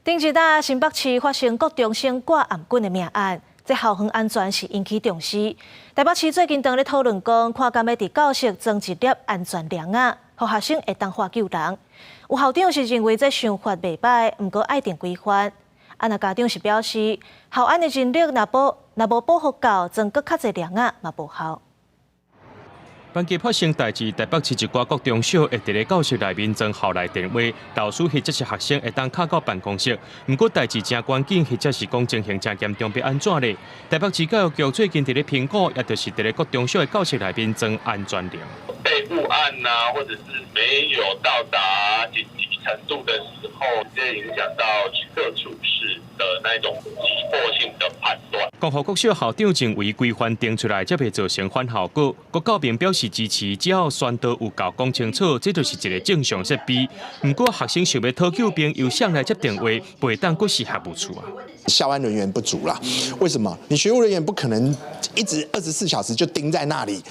頂一搭新北市發生國中生掛頷頸的命案，這校園安全是引起重視。台北市最近當咧討論講，看敢欲佇教室裝一粒安全鈴仔，予學生會當喊救人。有校長是認為這想法袂䆀，毋過愛定規範。啊，若家長是表示，校安的人力若無保護夠，裝閣較濟鈴仔嘛無效。班級發生代誌，台北市一寡國中小會佇咧教室內面裝校內電話，老師或者是學生會當敲到辦公室。毋過代誌誠關緊，或者是講情形誠嚴重，欲按怎咧？台北市教育局最近佇咧評估，也就是佇咧國中小的教室內面裝安全鈴。被誤按啊，或者是沒有到達緊急程度的時候，直接影響到各處室的那種急迫性的判斷。光復國小校長認為規範定出來，才袂造成反效果。郭教明表示支持，只要宣導有夠講清楚，這就是一個正常設備。毋過學生想欲討救兵，由誰來接電話，袂當閣是學務處啊。校安人員不足啦，為什麼？你學務人員不可能一直24小時就盯在那裡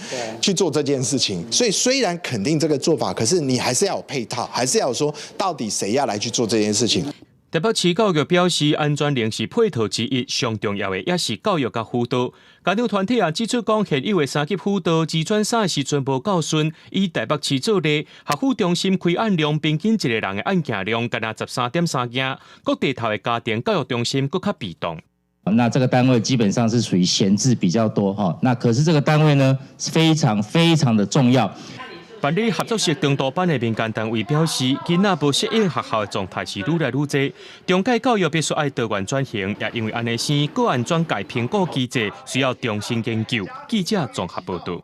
去做這件事情，所以雖然肯定這個做法，可是你還是要有配套，還是要說到底誰要來去做這件事情。台北市教育局表示，安全鈴是配套之一，上重要的也是教育佮輔導。家長團體也指出，講現有的三級輔導諮轉三的時陣無夠順。以台北市做例，學輔中心開案量平均一個人的案件量，干焦13.3件，各地頭的家庭教育中心閣較被動。那這個單位基本上是屬於閒置比較多哈，那可是這個單位呢，非常非常的重要。辦理合作式長途班的民間單位表示，囡仔無適應學校的狀態是愈來愈濟。中階教育必須愛多元轉型，也因為按呢生，閣按怎改評估機制需要重新研究。記者綜合報導。